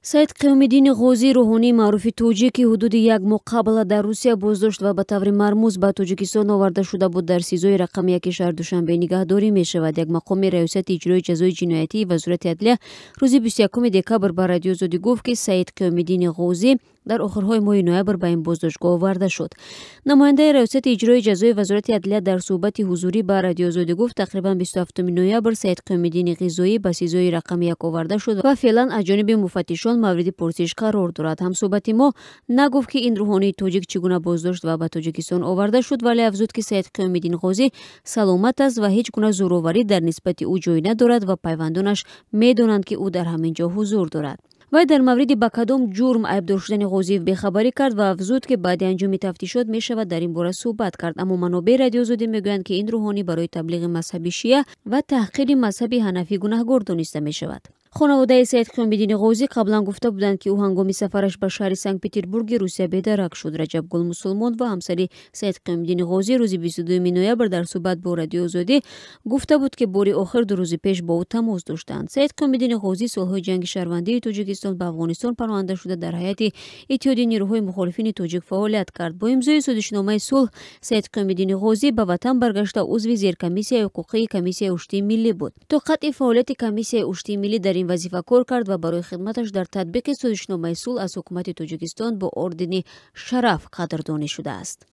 Саид Қиёмиддини Ғозӣ, рӯҳонии маъруфи тоҷик, ки ҳудуди як моҳ қабл дар Русия боздошт ва ба таври мармуз ба Тоҷикистон оварда шуда буд, дар СИЗОи рақами 1 шаҳри Душанбе нигаҳдорӣ мешавад. Як мақоми Раёсати иҷрои ҷазои ҷиноятии Вазорати адлия рӯзи 21 декабр ба Радиои Озодӣ гуфт, ки Саид Қиёмиддини Ғозӣ дар охирҳои моҳи ноябр ба ин боздоштгоҳ оварда шуд. Намояндаи Раёсати иҷрои ҷазои Вазорати адлия дар суҳбати ҳузурӣ ба Радиои Озодӣ гуфт, тақрибан 27 ноябр Саид Қиёмиддини Ғизоӣ ба СИЗОи рақами 1 оварда шуд ва феълан аз ҷониби муфаттишон мавриди пурсиш қарор дорад. Ҳамсӯҳбати мо нагуфт, ки ин рӯҳонии тоҷик чӣ гуна боздошт ва ба Тоҷикистон оварда шуд, вале афзуд, ки Саид Қиёмиддин Ғозӣ саломат аст ва ҳеҷ гуна зӯроварӣ дар нисбати ӯ ҷой надорад ва пайвандонаш медонанд, ки ӯ дар ҳамин ҷо ҳузур дорад. Вай дар мавриди ба кадом ҷурм айбдор шудани Ғозиев бехабарӣ кард ва афзуд, ки баъди анҷоми тафтишот мешавад дар ин бора суҳбат кард. Аммо манобеи Радиои Озодӣ мегӯянд, ки ин рӯҳонӣ барои таблиғи мазҳаби шия ва таҳқири мазҳаби ҳанафӣ гунаҳгор дониста мешавад. Хонаводаи Саид Қиёмиддини Ғозӣ қаблан гуфта буданд, ки ӯ ҳангоми сафараш ба шаҳри Санкт-Петербурги Русия бедарак шуд. Раҷабгул Мусулмон ва ҳамсари Саид Қиёмиддини Ғозӣ рӯзи 22 ноябр дар суҳбат бо Радиои Озодӣ гуфта буд, ки бори охир 2 рӯзи пеш бо ӯ тамос доштанд. Саид Қиёмиддини Ғозӣ солҳои ҷанги шаҳрвандии Тоҷикистон ба Афғонистон паноҳанда шуда, дар ҳайати Иттиҳоди нерӯҳои мухолифини тоҷик фаъолият кард. Бо имзои созишномаи сулҳ Саид Қиёмиддини Ғозӣ ба ватан баргашта, узви зеркомиссияи ҳуқуқии Комиссияи Уштии миллӣ буд. То қатъи фаъолияти Комиссияи Уштии миллӣ дар ин вазифа кор кард ва барои хидматаш дар татбиқи созишномаи сулҳ аз ҳукумати Тоҷикистон бо ордени Шараф қадрдонӣ шудааст.